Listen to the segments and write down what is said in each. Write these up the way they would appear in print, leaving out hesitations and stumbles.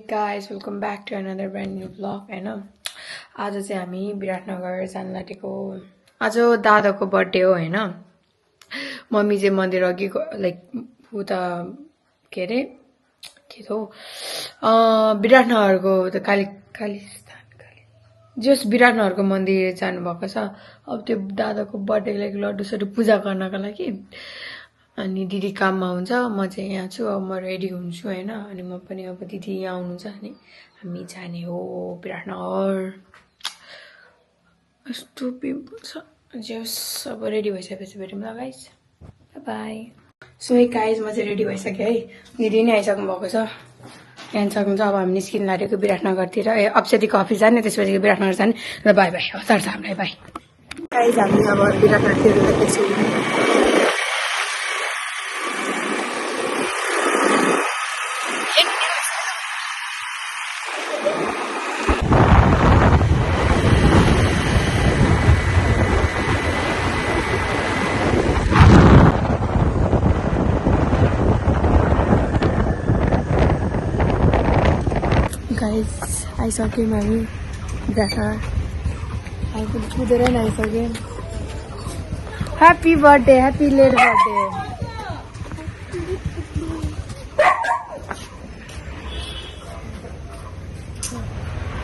guys, welcome back to another brand new vlog हैन आज चाहिँ हामी विराटनगर जान लागेको आज दादाको बर्थडे हो हैन मम्मी चाहिँ मन्दिर अघि लाइक उता के अरे के थो विराटनगरको त काली जस विराटनगरको मन्दिर जानु भएको छ अब त्यो दादाको बर्थडे लाइक लड्डु सड्डु पूजा गर्नको लागि अनि दिदी काममा हुन्छ म चाहिँ यहाँ छु अब म रेडी हुन्छु हैन अनि म पनि अब दिदी यहाँ आउनुहुन्छ अनि हामी जाने हो विराटनगर यस्तो पिम्पल छ जस अब रेडी भइसकेपछि भेटौँ ल गाइस बाइ सो है गाइस म चाहिँ रेडी भइसकेँ है दिदी नै आइसक्नु भएको छ यहाँ सक्नुहुन्छ अब हामी निस्किन लागेको विराटनगरतिर अप्सरीको अफिस जाने त्यसपछि विराटनगर जाने र बाई बाई हतार छ हामीलाई बाई गाइस हामी अब विराटनगरतिर गएपछि guys, आइसक्यौँ हामी विराटनगर आइपुग्नु छुँदै नै आइसक्यौँ happy birthday happy late birthday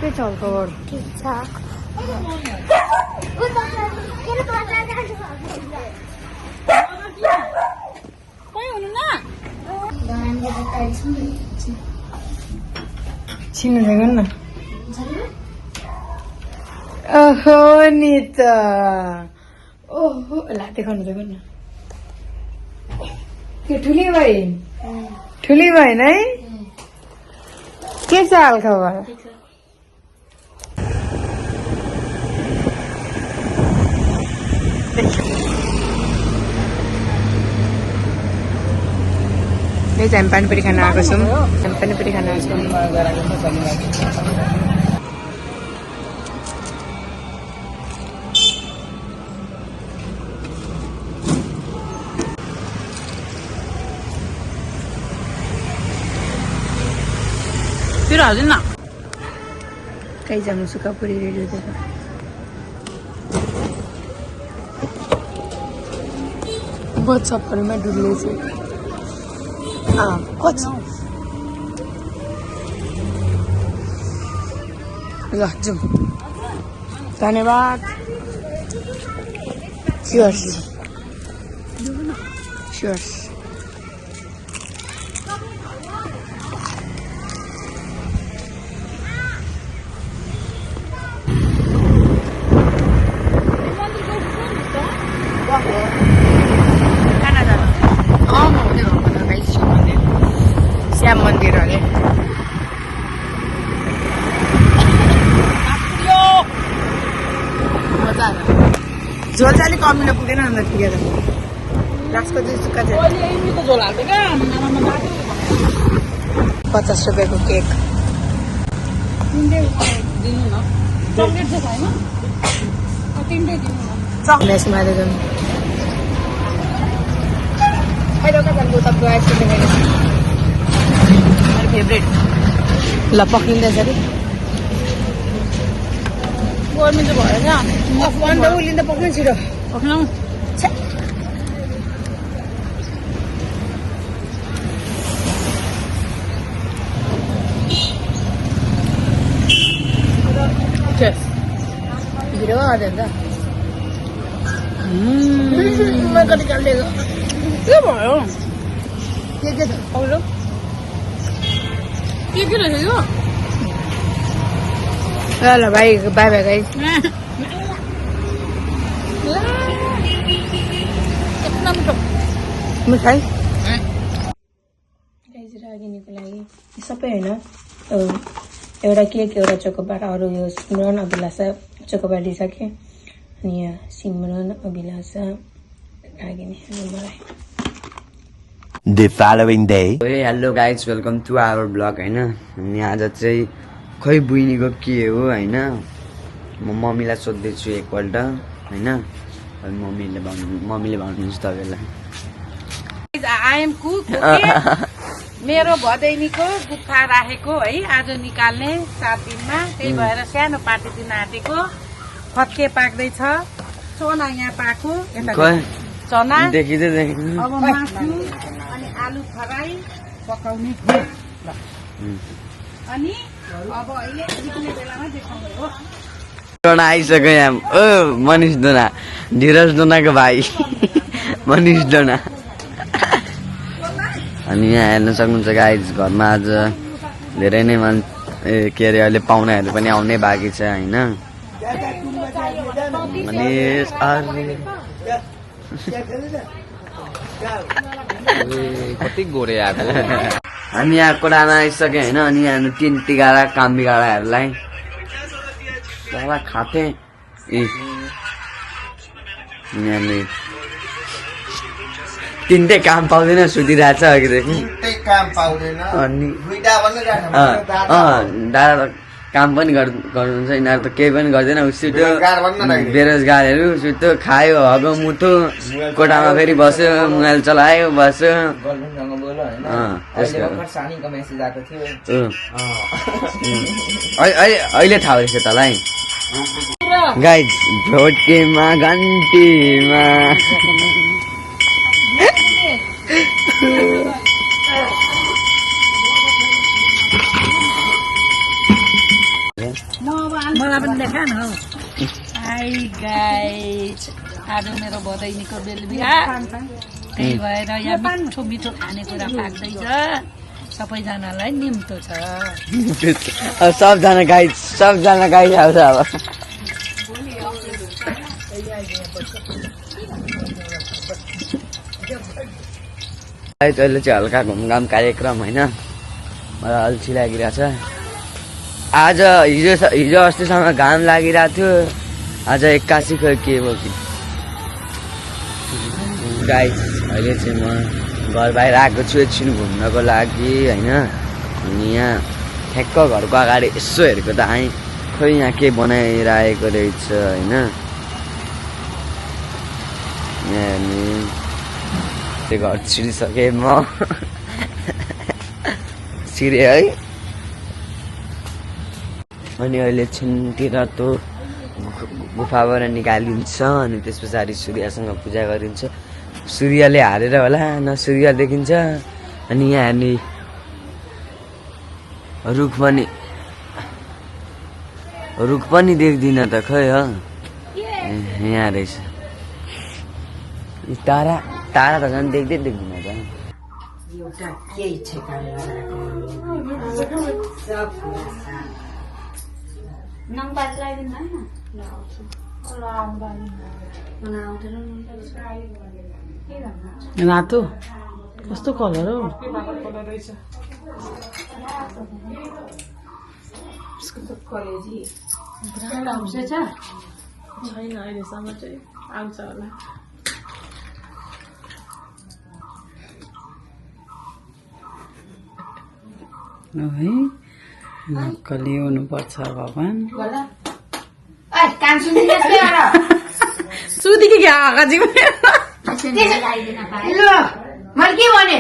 के छ खबर ठिक छ छिन्नु छैन न ओहो नि त ओहो ला देखाउनु छैन न के ठुली भएन है के छ हाल खबर हामी पानीपुरी खान आएको छौँ हामी पानीपुरी खान आएको छौँ कहीँ जानु सुक्खापुरी रेडी हुँदैछ बहुत सपनमा डुल्दैछ कति ल जाउँ धन्यवाद Cheers. Cheers. श्याम मन्दिर अरे मजा आयो झोल चाहिँ अलिक कमिलो पुगेन अन्त ठिकै छ लास्टको चाहिँ सुक्खा चाहिँ 50 रुपियाँको केक फेभरेट ल पक्रिँदैछ अरे गर्मी त भएन अन्त उलिँद पक्नु छिटो पक्नु भिडियो गर्दै हुन्छ कति कालिदिएको के भयो के छ अरू के रहेछ यो ल भाइ बाई बाई गाइस मिठाई गाइस रागिनीको लागि सबै होइन एउटा केक एउटा चोकोबार अरू यो सिमरन अभिलाषा चोकोबार दिइसकेँ अनि यहाँ सिमरन अभिलाषा रागिनी मलाई The following day. Hey, hello guys, welcome to our vlog हैन अनि आज चाहिँ खै बुइनीको के हो हैन म मम्मीलाई सोध्दै छु एकपल्ट हैन अनि मम्मीले भन्नुहुन्छ तपाईलाई I am cook okay मेरो भदैनीको गुफा राखेको है आज निकाल्ने 7 दिनमा त्यही भएर सानो पार्टी दिन आँटेको फत्के पाक्दैछ चना यहाँ पाको चना देखिँदै देखिँदै अब मासु अनि आलु फ्राई पकाउने अनि अब अहिले निक्ने बेलामा देखाउने हो डोना आइसक्यो यहाँ ओ मनिष डोना धीरज डोनाको भाइ मनिष डोना अनि यहाँ हेर्न सक्नुहुन्छ गाइज घरमा आज धेरै नै के अरे अहिले पाहुनाहरू पनि आउनै बाँकी छ होइन कति गोरे आएको हामी यहाँ कोडामा आइसक्यो होइन अनि यहाँ टिन टिकारा काम बिगाडाहरूलाई खाथे यहाँले तिनटै काम पाउँदैन सुतिरहेको छ अघिदेखि अनि दादा काम पनि गर्नुहुन्छ यिनीहरू त केही पनि गर्दैन उसितो बेरोजगारहरू उसितो खायो हगो मुठो कोठामा फेरि बस्यो मोबाइल चलायो बस्यो अहिले थाहा रहेछ तँलाई गाइज भोटकेमा घन्टीमा मलाई पनि देखा न हाई गाइज आज मेरो भदैनीको बेलबिहा त्यही भएर यहाँ मिठो मिठो खानेकुरा पाक्दैछ सबैजनालाई निम्तो छ सबजना गाइज आउँछ अब अहिले चाहिँ हल्का घुमघाम कार्यक्रम होइन मलाई अल्छी लागिरहेछ आज हिजो अस्तिसम्म घाम लागिरहेको थियो आज 81 खै के हो कि गाइस अहिले चाहिँ म घर बाहिर आएको छु एकछिन घुम्नको लागि होइन अनि यहाँ ठ्याक्क घरको अगाडि यसो हेरेको त आएँ खोइ यहाँ के बनाइरहेको रहेछ होइन त्यो घर छिरिसकेँ म छिरेँ है अनि अहिले छिनतिर त्यो गुफाबाट निकालिन्छ अनि त्यस पछाडि सूर्यसँग पूजा गरिन्छ सूर्यले हारेर होला न सूर्य देखिन्छ अनि यहाँ हेर्ने रुख पनि देख्दिन त खै हो यहाँ रहेछ तारा त झन् देख्दै देख्दिन त एउटा केही ठेकाना रातो कस्तो कलर हो छैन अहिलेसम्म चाहिँ आउँछ होला है नक्कली हुनुपर्छ भगवान् सुतिके क्या आगाजी मैले के भने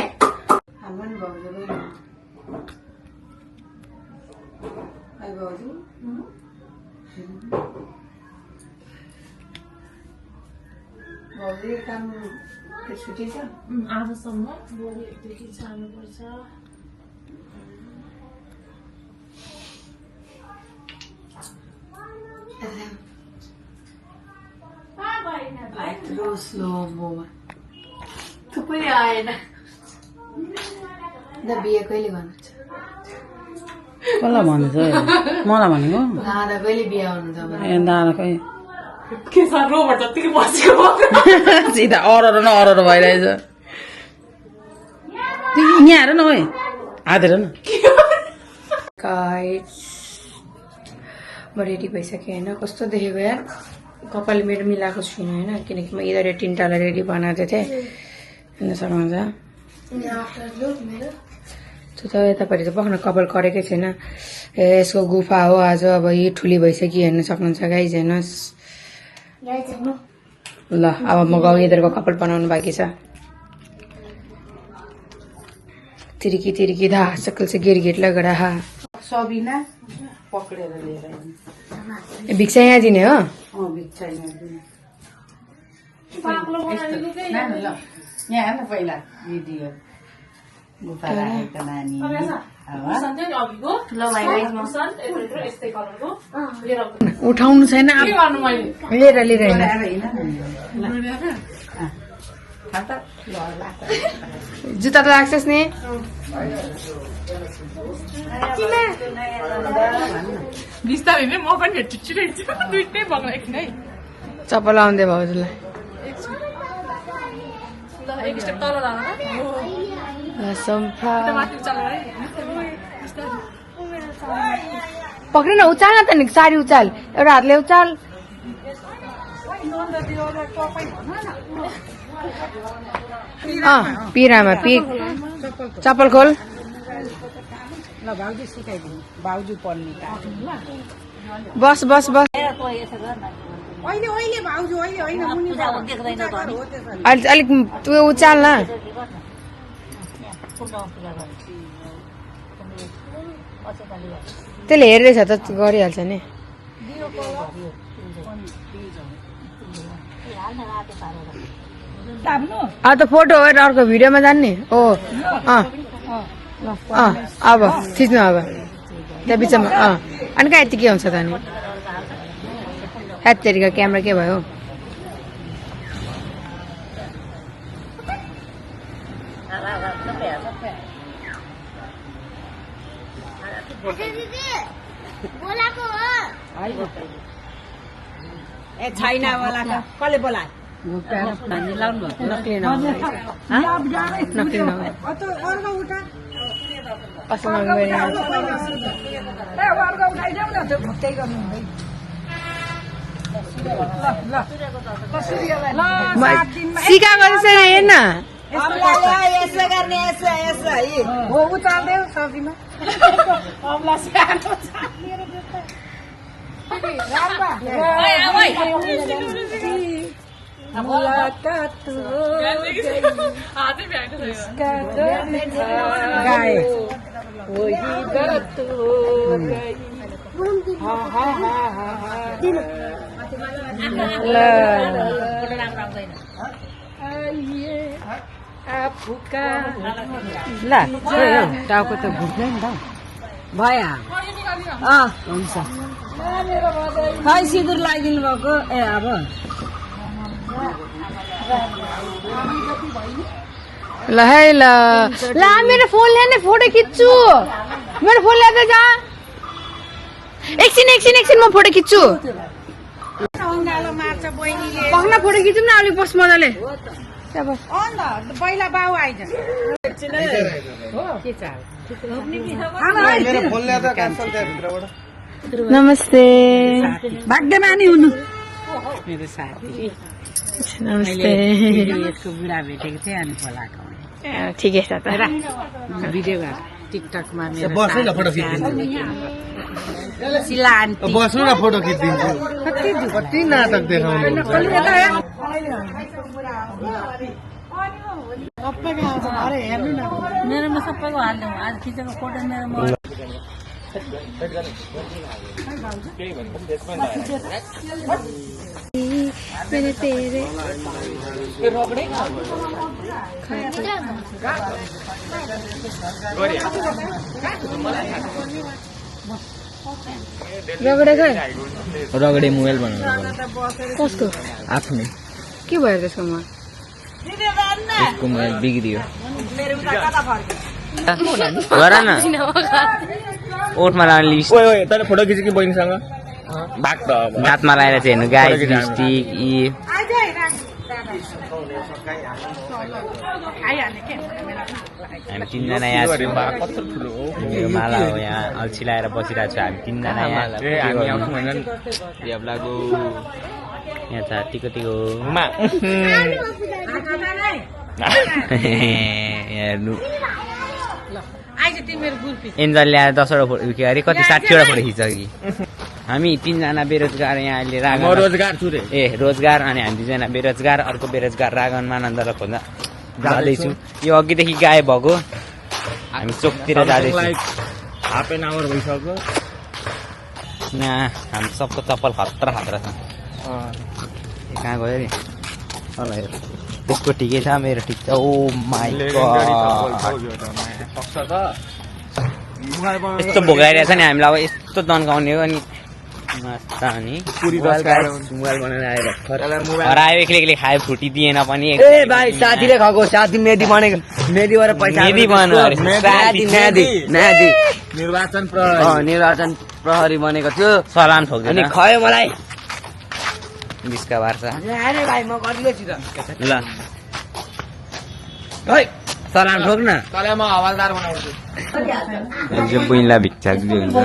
आजसम्म भोलिदेखि जानुपर्छ थुप्रै आएन बिहे कहिले गर्नु छ कसलाई भन्दैछ मलाई भनेको दादा कहिले बिहे गर्नु त ए दादा खै के छ रोबोट जतिकै बसेको सिधा अरर न अरर भइरहेछ यहाँ हेर न है हात हेर न गाइस म रेडी भइसकेँ होइन कस्तो देखेको यार कपाल मेरो मिलाएको छुइनँ होइन किनकि म इधर तिनवटालाई रेडी बनाएको थिएँ हेर्न सक्नुहुन्छ त्यो त यतापट्टि त पक्न कपाल करेकै छैन यसको गुफा हो आज अब यी ठुली भइसक्यो हेर्न सक्नुहुन्छ गाइज हेर्नुहोस् ल अब म इधरको कपाल बनाउनु बाँकी छ तिर्की तिर्की धा सकल से गिर गिर लगडा हा सबिना पक्रेर लिएर आइन्। ए, भिक्षा यहाँ दिने हो भिक्षा यहाँ दिने। नानु ल यहाँ हेर्न पहिला भिडियो गोपाल आएको नानी उठाउनु छैन लिएर लिएर होइन जुत्ता त लाग्छस् नि चप्पल आउँदै भाउजूलाई पक्रिन उचाल न त नि साडी उचाल एउटा हातले उचाल पिरामा पि चप्पल खोल ल भाउजू सिकाइदिनु भाउजू पढ्ने बस बस बस अहिले अहिले भाउजू अहिले होइन अलिक अलिक त्यो उचाल न त्यसले हेर्दैछ त गरिहाल्छ नि त फोटो हो अर्को भिडियोमा जान्ने ओ अब खिच्नु अब त्यहाँ बिचमा अनि कहाँ यति के हुन्छ त अनि हेत्तेरीको क्यामेरा के भयो ए छैन बोलाको कसले बोलायो नक्ली नक्ली सिकाएको जस्तो हेर्न यसो गर्ने यसो यसो है हो उचाल्दै सब्जीमा ल टाउको त घुट्दैन नि त भयो हुन्छ खै सिँदुर लगाइदिनु भएको ए अब ल है ल ल मेरो फोन ल्याने फोटो खिच्छु मेरो फोन ल्याएर जा एकछिन एकछिन एकछिन म फोटो खिच्छु पक्ना फोटो खिचौँ न अलिक बस मजाले पहिला बाउ आइज नमस्ते भाग्यमानी हुनु मेरो साथी नमस्ते यसको बुढा भेटेको थिएँ अनि बोलाएको ठिकै छ त भिडियो टिकटकमा सिला आन्टी बस्नु न फोटो खिचिदिन्छु कति नाटक देखाउनु मेरोमा सबैको हाल्नु आज खिचेको फोटो मेरोमा रगडे मोबाइल बनाउनु कसको आफ्नै के भयो त्यसको म त्यसको मोबाइल बिग्रियो गर न ओठमा लगाउने लिस्ट तैँले फोटो खिच्यो कि बहिनीसँग दाँतमा लगाएर चाहिँ हेर्नु गाई लिपस्टिक यी हामी तिनजना यहाँ छौँ मेरो माला हो यहाँ अल्छी लगाएर बसिरहेको छु हामी तिनजना यहाँ यहाँ छ टिको हेर्नु एन्जल ल्याएर 10वटा फोटो के अरे कति 60वटा फोटो खिच्छ कि हामी तिनजना बेरोजगार यहाँ अहिले रागन रोजगार छु रे रोजगार अनि हामी दुईजना बेरोजगार अर्को बेरोजगार रागन मानन्दलाई खोज्न जाँदैछु यो अघिदेखि गायब भएको हामी चोकतिर जाँदैछौँ हाफ एन आवर भइसक्यो यहाँ हामी सबको चप्पल खतरा खतरा छ कहाँ गयो नि त्यसको ठिकै छ मेरो ठिक छ ओ माई यस्तो भोगाइरहेछ नि हामीलाई अब यस्तो तन्काउने हो अनि मोबाइल बनाएर आएर हरायो एक्लै एक्लै खायो फुटिदिएन पनि ए भाइ साथीले खाएको साथी मेदी बनेको मेदीबाट पैसा मेदी बन्नु अरे। मेदी निर्वाचन निर्वाचन प्रहरी बनेको थियो सलाम ठोक्दैन अनि खयो मलाई बिस्का बार्छ अरे भाइ म गरिदिएछु त ल है सलाम ठोक न तँलाई म हवालदार बनाउँछु जो बुइनलाई भिक्षा दिन्छ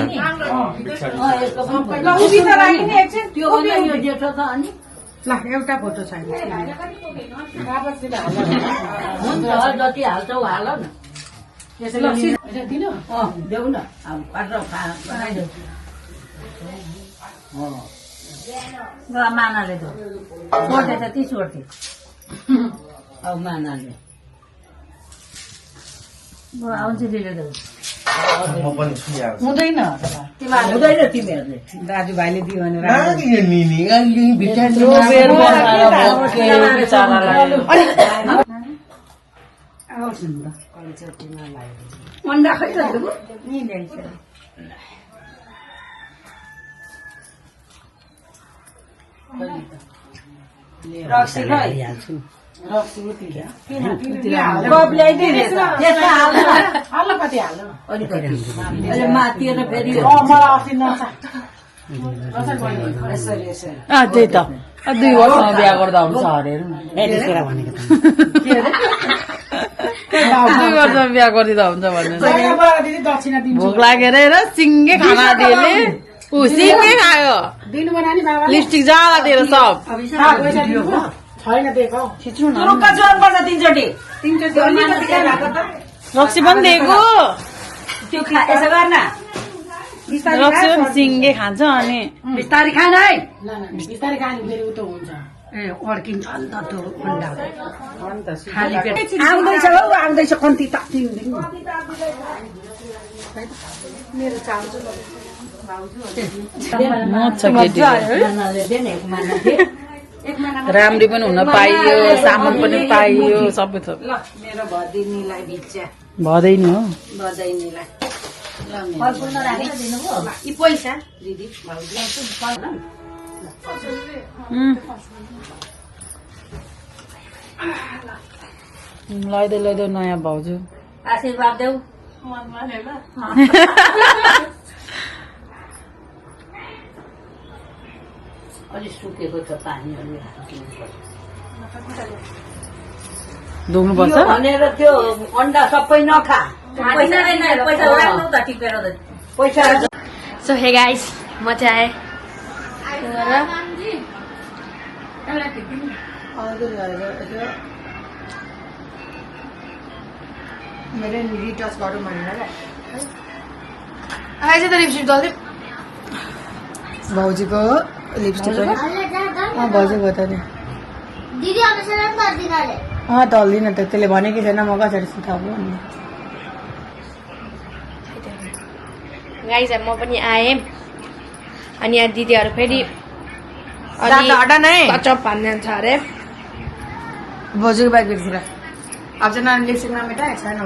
एउटा फोटो छैन जति हाल्छौ हाल न देऊ न मानाले त छोड्दै त ती छोड्थे अब मानाले आउँछ दिले त हुँदैन हुँदैन तिमीहरूले दाजुभाइले दियो भने अन्डा खै मातिर फेरि त्यही त 2 वर्षमा बिहा गर्दा हुन्छ अरे 2 वर्षमा बिहा गरिदिँदा हुन्छ भन्ने भोक लागेर र सिङ्गे खाना दिएले सिङ्गे खायो लिपस्टिक जाँदा दिएर सब रक्सी पनि दिएको रक्सी पनि सिङ्गे खान्छ अनि बिस्तारी खान है बिस्तारी खाने फेरि उतो हुन्छ ए अड्किन्छ अन्त त्यो अन्डा आउँदैछ हौ आउँदैछ कम्ती तात्ती मेरो राम्री पनि हुन पाइयो सामान पनि पाइयो सबै थोक मेरो भदैनीलाई भिक्षा भदैनी हो भदैनीलाई पैसा दिदी लैदो लैदो नयाँ भाउजू आशीर्वाद देऊ अलिक सुकेको छ पानीहरू धुम्नुपर्छ भनेर त्यो अन्डा सबै नखा पैसा सो हे गाइस म चाहिँ मेरो रिटच गरौँ भनेर आएछ त लिपस्टिक दल्दै भाउजूको लिपस्टिक भाउजूको त नि दल्दिनँ त त्यसले भनेकै छैन म कसरी सुताउनु गाइस म पनि आएँ अनि यहाँ दिदीहरू फेरि चप हान्ने छ अरे भाउजूको बाइकतिर अब चाहिँ नानी लिपस्टिक नमेटा छैन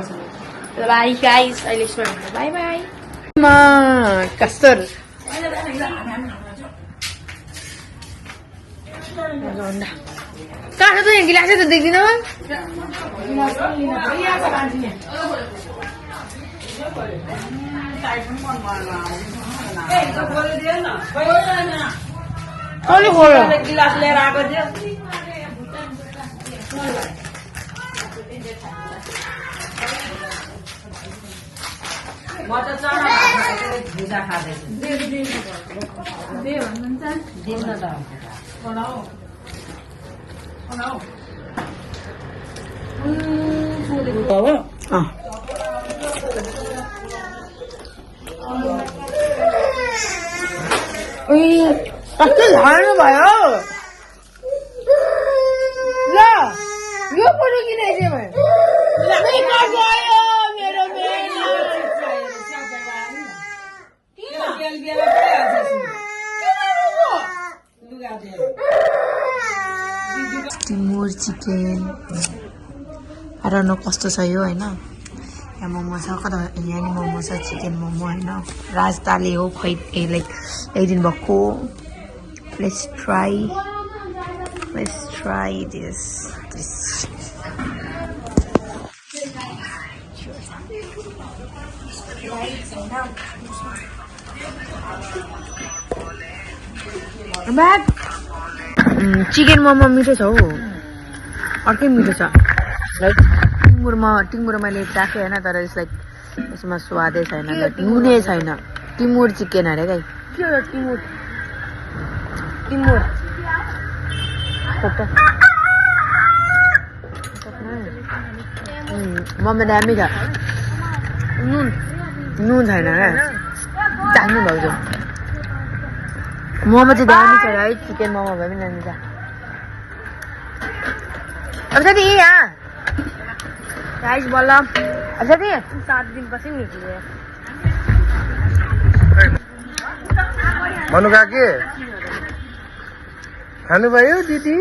बाई गाइस अहिले बाई बाई कस्तुर कहाँ छ त यहाँ गिलासै त देख्दिन गिलास लिएर आएको थियो म त चना भुजा खाँदैछु कस्तो झार्नु भयो ल यो पनि किन मेरो टिमुर चिकन कस्तो छ यो होइन यहाँ मोमो छ कता यहाँ नि मोमो छ चिकन मोमो होइन राजदाले हो खै लाइक ल्याइदिनु भएको let's try this chicken momo मिठो छ हौ अर्कै मिठो छ लाइक टिमुर मैले राखेँ होइन तर इट्स लाइक यसमा स्वादै छैन लाइक नुनै छैन टिमुर चिकन अरे गाई के हो टिमुर मोमो दामी छ नुन छैन क्या चाख्नु भाउजू मोमो चाहिँ दामी छ है चिकन मोमो भए पनि दामी छ अब साथी यहाँ गाइस बल्ल अब साथी 7 दिनपछि निक्लियो मनु काकी खानुभयो दिदी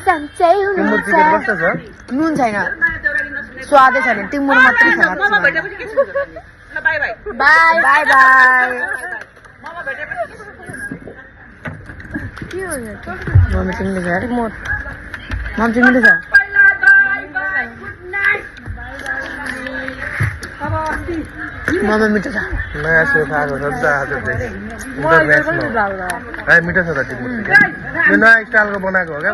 सन्चै टिमुर चिकन कस्तो छ नुन छैन स्वादै छैन टिमुर मात्रै छ बाई बाई बाई मम्मी चाहिँ मिठो छ मम्मी चाहिँ मिठो छ मम्मी मिठो छ नयाँ सेफ आएको छ नि त आज चाहिँ मिठो छ त टिमुर चिकन यो नयाँ स्टाइलको बनाएको हो क्या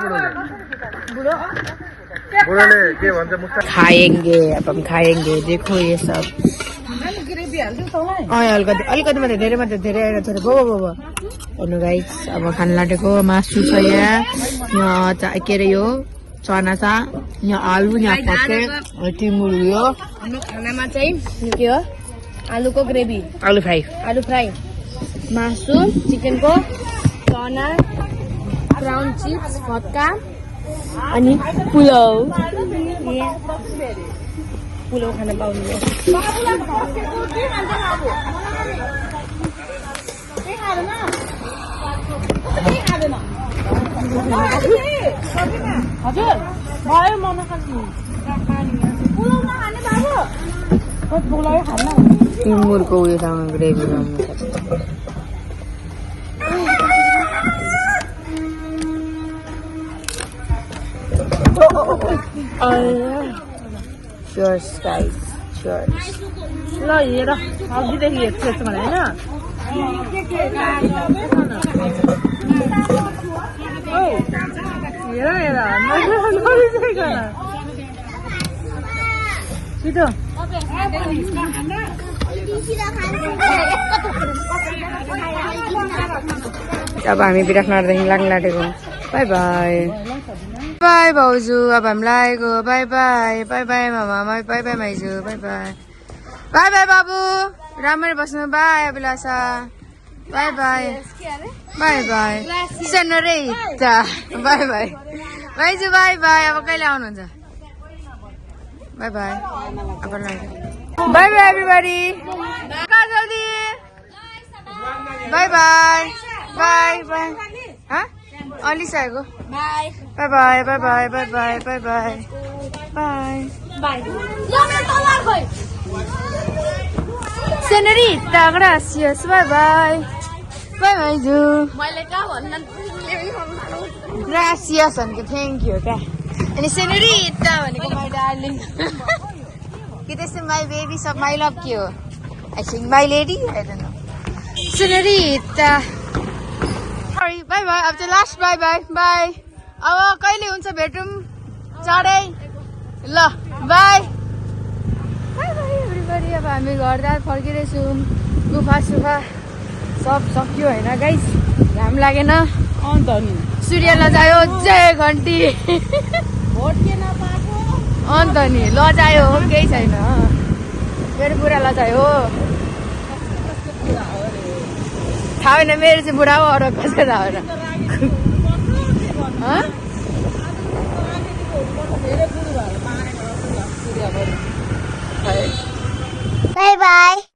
बुढोले के भन्छ मुस्ता खाएंगे अब हम खाएंगे देखो ये सब अलिकति मात्रै धेरै मात्रै धेरै आएर थोरै बो हेर्नु गाइस अब खान लागेको मासु छ यहाँ के अरे यो चना छ यहाँ आलु यहाँ फर्के टिमुर यो खानामा चाहिँ यो के हो आलुको ग्रेभी आलु फ्राई मासु चिकनको चना ब्राउन चिप्स फट्का अनि पुलाउ खान पाउनु हजुर भयो म नखान्छु पुलाउ खान्न टिमुरको उयोसँग ग्रेभी Cheers, guys. Cheers. ल हेर अघिदेखि हेर्छु यस्तो भने होइन हेर नरिसाइकन छिटो अब हामी विराटनगरदेखि लाग्न लागेको बाई बाई बाई भाउजू अब हामी लागेको बाई बाई बाई बाई मामा बाई बाई माइजू बाई बाई बाई बाई बाबु राम्ररी बस्नु bye Abhilasha bye bye bye bye senorita bye bye माइजू बाई बाई अब कहिले आउनुहुन्छ बाई बाई अब बाई बाई एभ्रीबडी जल्दी बाई बाई बाई बाई अलिसाको bye bye bye bye bye bye bye bye bye Senorita, gracias. Bye bye. Bye bye, Ju. Gracias and thank you. And Senorita, my darling. It is my baby, so my love you. I think my lady. I don't know. Senorita. Sorry. Bye bye. After last bye bye. Bye. अब कहिले हुन्छ भेटौँ चाँडै ल by bye bye everybody अब हामी घरदार फर्किँदैछौँ गुफा सुफा सब सक्यो होइन गाइस घाम लागेन अन्त नि सूर्य लजायो जय घन्टी अन्त नि लजायो हो केही छैन मेरो बुढा लजायो थाहा होइन मेरो चाहिँ बुढा हो अरू कसै थाहा होइन Bye bye.